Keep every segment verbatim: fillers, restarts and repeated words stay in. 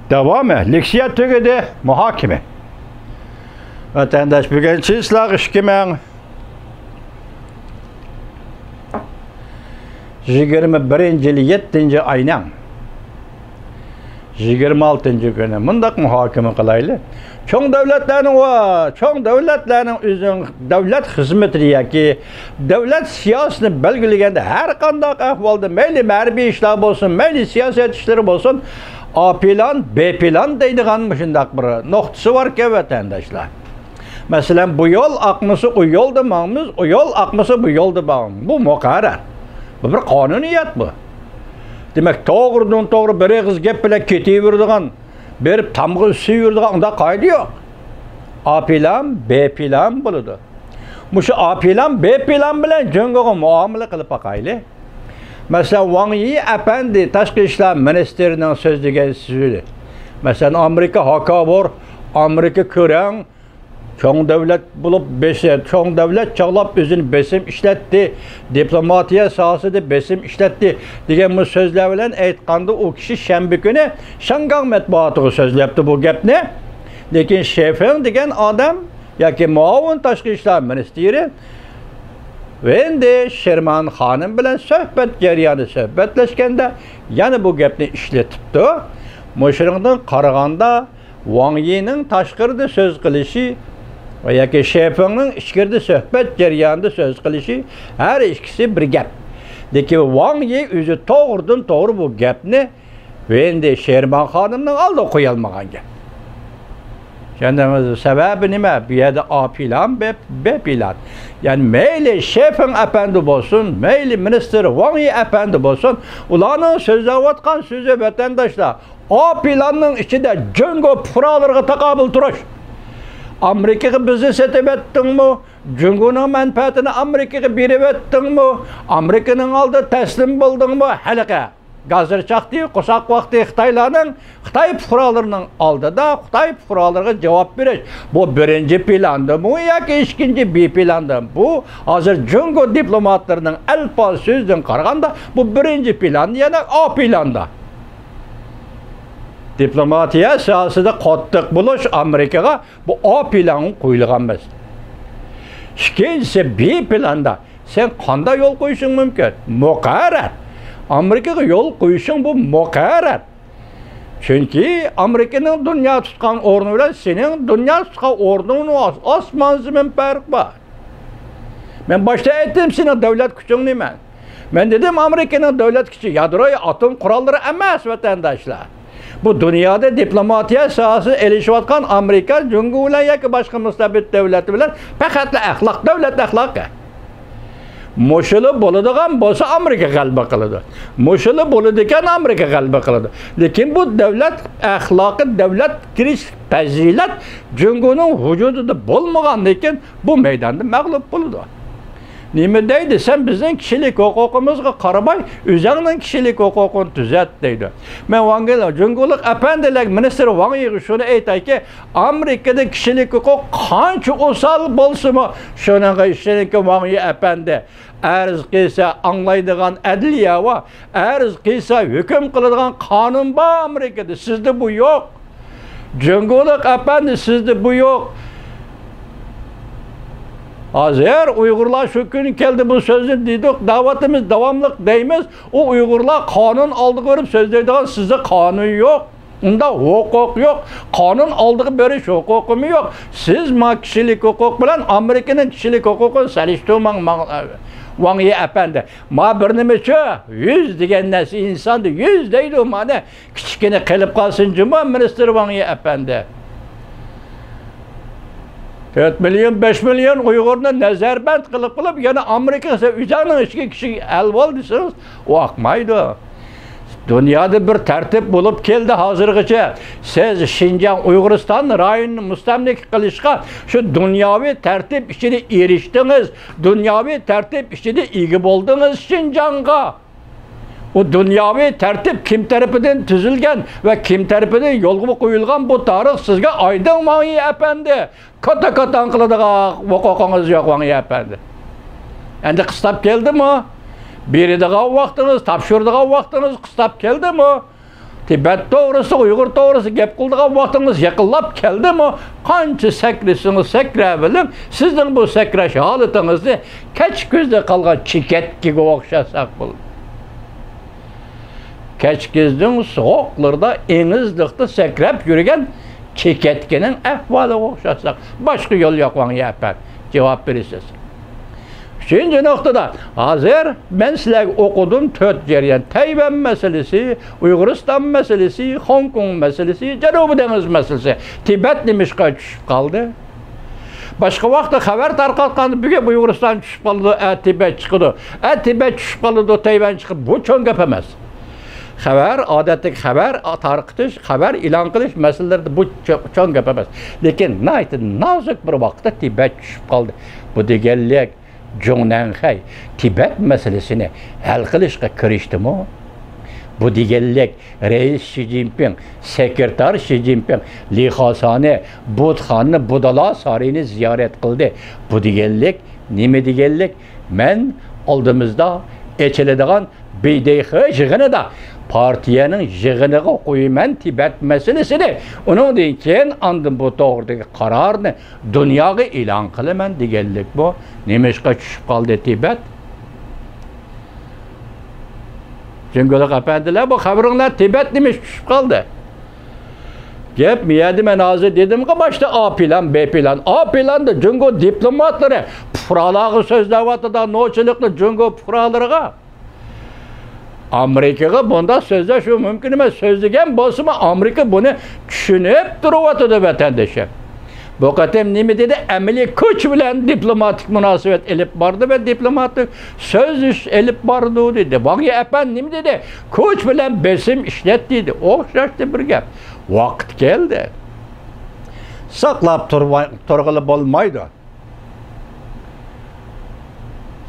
داۋامى، لېكسىيە تۈگىدى، مۇھاكىمە. ۋەتەنداش، بۈگۈن چىسلاغ ئىككى مىڭ يىگىرمە بىرىنچى يىل يەتتىنچى ئاينىڭ يىگىرمە ئالتىنچى كۈنى مۇنداق مۇھاكىمە قىلايلى. چوڭ دۆلەتلەرنىڭ ۋە چوڭ دۆلەتلەرنىڭ ئۆزىنىڭ دۆلەت خىزمىتىنى ياكى دۆلەت سىياسىتىنى بەلگىلىگەندە، ھەر قانداق ئەھۋالدا، مەيلى ھەربىي ئىشلار بولسۇن، مەيلى سىياسەت ئىشلىرى بولسۇن، ئا پىلان، بې پىلان دەيدىغان مۇشۇنداق بىر نۇقتىسى باركەن، ۋەتەنداشلار. مەسىلەن، بۇ يول ئاقمىسا، ئۇ يولدا ماڭىمىز، ئۇ يول ئاقمىسا، بۇ يولدا ماڭىمىز. بۇ مۇقەررەر. بۇ بىر قانۇنىيەت بۇ. دېمەك، توغرىدىن توغرا بىر ئېغىز گەپ بىلەن كېتىۋېرىدىغان، بېرىپ تامغا ئۈسۈۋېرىدىغان ئۇنداق قائىدە يوق. ئا پىلان، بې پىلان بولىدۇ. مۇشۇ ئا پىلان، بې پىلان بىلەن جۇڭگوغا مۇئامىلە قىلىپ باقايلى. مەسىلەن، ۋاڭ يى ئەپەندى، تاشقى ئىشلار مىنىستىرىنىڭ سۆزلىگەن سۆزى. مەسىلەن، ئامېرىكا ھاكاۋۇر، ئامېرىكا كۆرەڭ، چوڭ دۆلەت بولۇپ بېسى-، چوڭ دۆلەت چاغلاپ ئۆزىنى بېسىم ئىشلەتتى، دىپلوماتىيە ساھەسىدە بېسىم ئىشلەتتى دېگەن بۇ سۆزلەر بىلەن ئېيتقاندا، ئۇ كىشى شەنبە كۈنى شاڭگاڭ مەتبۇئاتىغا سۆزلەپتۇ بۇ گەپنى. لېكىن شې فېڭ دېگەن ئادەم ياكى مۇئاۋىن تاشقى ئىشلار مىنىستىرى ۋېندى شېرمان خانىم بىلەن سۆھبەت جەريانىدا سۆھبەتلەشكەندە يەنە بۇ گەپنى ئىشلىتىپتۇ. مۇشۇنىڭدىن قارىغاندا، ۋاڭ يىنىڭ تاشقىرىدا سۆز قىلىشى ۋە ياكى شې فېڭنىڭ ئىچكىرىدە سۆھبەت جەريانىدا سۆز قىلىشى ھەر ئىككىسى بىر گەپ. لېكىن ۋاڭ يى ئۆزى توغرىدىن توغرا بۇ گەپنى ۋېندى شېرمان خانىمنىڭ ئالدىغا قويالمىغان گەپ. چۈشەندىڭىزمۇ؟ سەۋەبى نېمە؟ بۇ يەردە ئا پىلان، بې، بې پىلان. يەنى مەيلى شې فېڭ ئەپەندى بولسۇن، مەيلى مىنىستىر ۋاڭ يى ئەپەندى بولسۇن، ئۇلارنىڭ سۆزلەۋاتقان سۆزى، ۋەتەنداشلار، ئا پىلاننىڭ ئىچىدە جۇڭگو پۇقرالىرىغا تاقابىل تۇرۇش. ئامېرىكىغا بىزنى سېتىۋەتتىڭمۇ؟ جۇڭگونىڭ مەنپەئەتىنى ئامېرىكىغا بېرىۋەتتىڭمۇ؟ ئامېرىكىنىڭ ئالدىدا تەسلىم بولدۇڭمۇ؟ ھېلىقى گازىر چاقتى، قورساق ۋاقتى خىتايلارنىڭ، خىتاي پۇقرالىرىنىڭ ئالدىدا خىتاي پۇقرالىرىغا جاۋاب بېرىش. بۇ بىرىنچى پىلاندىمۇ ياكى ئىككىنچى، بې پىلاندىمۇ؟ بۇ ھازىر جۇڭگو دىپلوماتلىرىنىڭ ئەلپاز سۆزىدىن قارىغاندا، بۇ بىرىنچى پىلان، يەنە ئا پىلاندا. دىپلوماتىيە ساھەسىدە قاتتىق بولۇش ئامېرىكىغا بۇ ئا پىلانغا قويۇلغان مەسىلە. ئىككىنچىسى، بې پىلاندا سەن قانداق يول قويۇشۇڭ مۇمكىن؟ مۇقەررەر. ئامېرىكىغا يول قويۇشۇڭ بۇ مۇقەررەر. چۈنكى ئامېرىكىنىڭ دۇنيا تۇتقان ئورنى بىلەن سېنىڭ دۇنيا تۇتقان ئورنۇڭنىڭ ئاس-، ئاسمان زېمىن پەرقى بار. مەن باشتا ئېيتتىم سېنىڭ دۆلەت كۈچۈڭنى مەن. مەن دېدىم، ئامېرىكىنىڭ دۆلەت كۈچى يادرو ئاتوم قوراللىرى ئەمەس، ۋەتەنداشلار. بۇ دۇنيادا دىپلوماتىيە ساھەسىدە ئېلىشىۋاتقان ئامېرىكا، جۇڭگو بىلەن ياكى باشقا مۇستەبىت دۆلەت بىلەن پەقەتلا ئەخلاق، دۆلەت ئەخلاقى. مۇشۇلا بولىدىغان بولسا، ئامېرىكا غەلىبە قىلىدۇ. مۇشۇلا بولىدىكەن، ئامېرىكا غەلىبە قىلىدۇ. لېكىن بۇ دۆلەت ئەخلاقى، دۆلەت كىرىش پەزىلەت جۇڭگونىڭ ۋۇجۇدىدا بولمىغاندىن كېيىن، بۇ مەيداندا مەغلۇپ بولىدۇ. نېمە دەيدۇ؟ سەن بىزنىڭ كىشىلىك ھوقۇقىمىزغا قارىماي، ئۆزۈڭنىڭ كىشىلىك ھوقۇقىنى تۈزەت دەيدۇ. مەن ۋاڭگېلو، جۇڭگولۇق ئەپەندىلەر، مىنىستىر ۋاڭ يىغا شۇنى ئېيتايكى، ئامېرىكىدا كىشىلىك ھوقۇق قانچە ئوسال بولسىمۇ، شۇنىڭغا ئىشىنىڭكى، ۋاڭ يى ئەپەندى، ئەرز قىلسا ئاڭلايدىغان ئەدلىيە بار، ئەرز قىلسا ھۆكۈم قىلىدىغان قانۇن بار ئامېرىكىدا، سىزدە بۇ يوق. جۇڭگولۇق ئەپەندى، سىزدە بۇ يوق. ھازىر ئۇيغۇرلار شۇ كۈن كەلدى، بۇ سۆزنى دېدۇق، دەۋاتىمىز، داۋاملىق دەيمىز. ئۇ ئۇيغۇرلار قانۇن ئالدىغا بېرىپ سۆزلەيدىغان، سىزدە قانۇن يوق. ئۇنداق ھوقۇق يوق. قانۇن ئالدىغا بېرىش ھوقۇقىمۇ يوق. سىز ما كىشىلىك ھوقۇق بىلەن ئامېرىكىنىڭ كىشىلىك ھوقۇقىنى سېلىشتۇرماڭ، ماڭ-، ۋاڭ يى ئەپەندى. ما بىر نېمىچۇ؟ يۈز دېگەن نەرسە ئىنساندا يۈز دەيدۇ، مانا. كىچىككىنە قېلىپ قالسۇن جۇمۇ، مىنىستىر ۋاڭ يى ئەپەندى. تۆت مىليون، بەش مىليون ئۇيغۇرنى نەزەربەند قىلىپ قىلىپ، يەنە ئامېرىكىغا سەن ئۆزۈڭنىڭ ئىچىگە كىشى ئەل بول دېسىڭىز، ئۇ ئاقمايدۇ. دۇنيادا بىر تەرتىپ بولۇپ كەلدى ھازىرغىچە. سىز شىنجاڭ، ئۇيغۇرىستان رايونىنى مۇستەملىكە قىلىشقا شۇ دۇنياۋى تەرتىپ ئىچىدە ئېرىشتىڭىز، دۇنياۋى تەرتىپ ئىچىدە ئىگە بولدىڭىز شىنجاڭغا. ئۇ دۇنياۋى تەرتىپ كىم تەرىپىدىن تۈزۈلگەن ۋە كىم تەرىپىدىن يولغا قويۇلغان، بۇ تارىخ سىزگە ئايدىڭ، ۋاڭ يى ئەپەندى. كاتا-كاتاڭ قىلىدىغان ھوقۇقىڭىز يوق، ۋاڭ يى ئەپەندى. ئەمدى قىستاپ كەلدىمۇ؟ بېرىدىغان ۋاقتىڭىز، تاپشۇرىدىغان ۋاقتىڭىز قىستاپ كەلدىمۇ؟ تىبەت توغرىسىدا، ئۇيغۇر توغرىسىدا گەپ قىلىدىغان ۋاقتىڭىز يېقىنلاپ كەلدىمۇ؟ قانچە سەكرىسىڭىز سەكرەۋېلىڭ، سىزنىڭ بۇ سەكرەش ھالىتىڭىزنى كەچ كۈزدە قالغان چېكەتكىگە ئوخشاتساق بولىدۇ. كەچ كۈزنىڭ سوغۇقلىرىدا ئېڭىزلىقتا سەكرەپ يۈرگەن چېكەتكىنىڭ ئەھۋالىغا ئوخشاتساق، باشقا يول يوق، ۋاڭ يەپەن، جاۋاب بېرىسىز. ئۈچىنچى نۇقتىدا، ھازىر مەن سىلەرگە ئوقۇدۇم تۆت جەريان: تەيۋەن مەسىلىسى، ئۇيغۇرىستان مەسىلىسى، خوڭكوڭ مەسىلىسى، جەنۇبىي دېڭىز مەسىلىسى. تىبەت نېمىشقا چۈشۈپ قالدى؟ باشقا ۋاقىتتا خەۋەر تارقاتقاندا، بۈگۈن ئۇيغۇرىستان چۈشۈپ قالىدۇ، ئە، تىبەت چىقىدۇ، ئە، تىبەت چۈشۈپ قالىدۇ، تەيۋەن چىقىدۇ. بۇ چوڭ گەپ ئەمەس. خەۋەر، ئادەتتىكى خەۋەر تارقىتىش، خەۋەر ئېلان قىلىش مەسىلىلىرىدە بۇ چو-، چوڭ گەپ ئەمەس. لېكىن ناھايىتى نازۇك بىر ۋاقىتتا تىبەت چۈشۈپ قالدى. بۇ دېگەنلىك، جۇڭنەنخەي تىبەت مەسىلىسىنى ھەل قىلىشقا كىرىشتىمۇ؟ بۇ دېگەنلىك، رەئىس شى جىنپىڭ، سېكرېتار شى جىنپىڭ لىخاسانى، بۇتخانىنى، بۇدىلا سارىيىنى زىيارەت قىلدى. بۇ دېگەنلىك، نېمە دېگەنلىك؟ مەن ئالدىمىزدا ئېچىلىدىغان ب د خ يىغىنىدا پارتىيەنىڭ يىغىنىغا قويىمەن تىبەت مەسىلىسىنى. ئۇنىڭدىن كېيىن ئاندىن بۇ توغرىدىكى قارارنى دۇنياغا ئېلان قىلىمەن دېگەنلىك بۇ. نېمىشقا چۈشۈپ قالدى تىبەت؟ جۇڭگولۇق ئەپەندىلەر، بۇ خەۋىرىڭلار تىبەت نېمىشقا چۈشۈپ قالدى؟ گەپ مۇ يەردە، مەن ھازىر دېدىمغۇ باشتا، ئا پىلان، بې پىلان. ئا پىلاندا جۇڭگو دىپلوماتلىرى پۇقرالارغا سۆزلەۋاتىدۇ، نوچىلىقنى جۇڭگو پۇقرالىرىغا. ئامېرىكىغا بۇنداق سۆزلەش ئۇ مۇمكىن ئەمەس. سۆزلىگەن بولسىمۇ، ئامېرىكا بۇنى چۈشىنىپ تۇرۇۋاتىدۇ، ۋەتەندىشىم. بۇ قېتىم نېمە دېدى؟ ئەمەلىي كۈچ بىلەن دىپلوماتىك مۇناسىۋەت ئېلىپ باردى ۋە دىپلوماتىك سۆزلىشىش ئېلىپ بارىدۇ دېدى. ۋاڭ يى ئەپەندى نېمە دېدى؟ كۈچ بىلەن بېسىم ئىشلەتتى دېدى. ئوخشاشتى بىر گەپ. ۋاقىت كەلدى. ساقلاپ تۇرغىلى بولمايدۇ.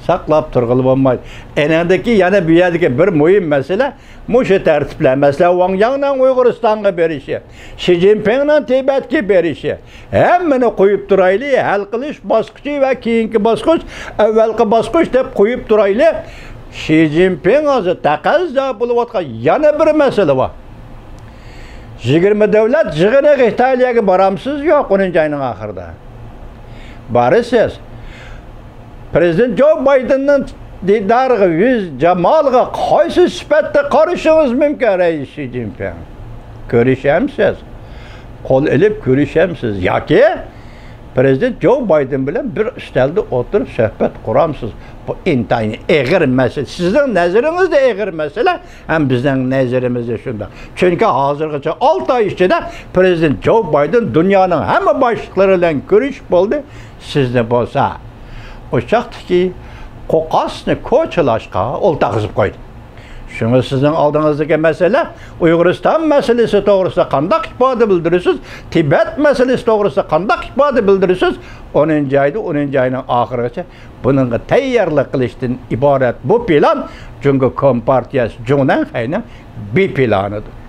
ساقلاپ تۇرغىلى بولمايدۇ. ئېنىڭدىكى يەنە بۇ يەردىكى بىر مۇھىم مەسىلە مۇشۇ تەرتىپلەر. مەسىلەن، ۋاڭ ياڭنىڭ ئۇيغۇرىستانغا بېرىشى، شى جىنپىڭنىڭ تىبەتكە بېرىشى، ھەممىنى قويۇپ تۇرايلى، ھەل قىلىش باسقۇچى ۋە كېيىنكى باسقۇچ، ئەۋۋەلقى باسقۇچ دەپ قويۇپ تۇرايلى. شى جىنپىڭ ھازىر تەقەززا بولۇۋاتقان يەنە بىر مەسىلە بار. يىگىرمە دۆلەت يىغىنىغا ئىتالىيەگە بارامسىز؟ ياق، ئونىنچى ئاينىڭ ئاخىرىدا. بارىسىز. پرېزىدېنت جو بايدېننىڭ دىدارىغا، يۈز جامالىغا قايسى سۈپەتتە قارىشىڭىز مۇمكىن، رەئىس شى جىنپىڭ؟ كۆرۈشەمسىز؟ قول ئېلىپ كۆرۈشەمسىز؟ ياكى پرېزىدېنت جو بايدېن بىلەن بىر ئۈستەلدە ئولتۇرۇپ سۆھبەت قۇرامسىز؟ بۇ ئىنتايىن ئېغىر مەسىلە. سىزنىڭ نەزىرىڭىزدە ئېغىر مەسىلە، ھەم بىزنىڭ نەزىرىمىزدە شۇنداق. چۈنكى ھازىرغىچە ئالتە ئاي ئىچىدە پرېزىدېنت جو بايدېن دۇنيانىڭ ھەممە باشلىقلىرى بىلەن كۆرۈشۈپ بولدى. سىزنى بولسا ئۇچاقتىكى قوقاسنى كوچىلاشقا ئولتۇرغۇزۇپ قويدى. شۇڭا سىزنىڭ ئالدىڭىزدىكى مەسىلە، ئۇيغۇرىستان مەسىلىسى توغرىسىدا قانداق ئىپادە بىلدۈرىسىز، تىبەت مەسىلىسى توغرىسىدا قانداق ئىپادە بىلدۈرىسىز، ئونىنچى ئايدا، ئونىنچى ئاينىڭ ئاخىرىغىچە بۇنىڭغا تەييارلىق قىلىشتىن ئىبارەت بۇ پىلان جۇڭگو كومپارتىيەسى جۇڭنەنخەينىڭ بى پىلانىدۇر.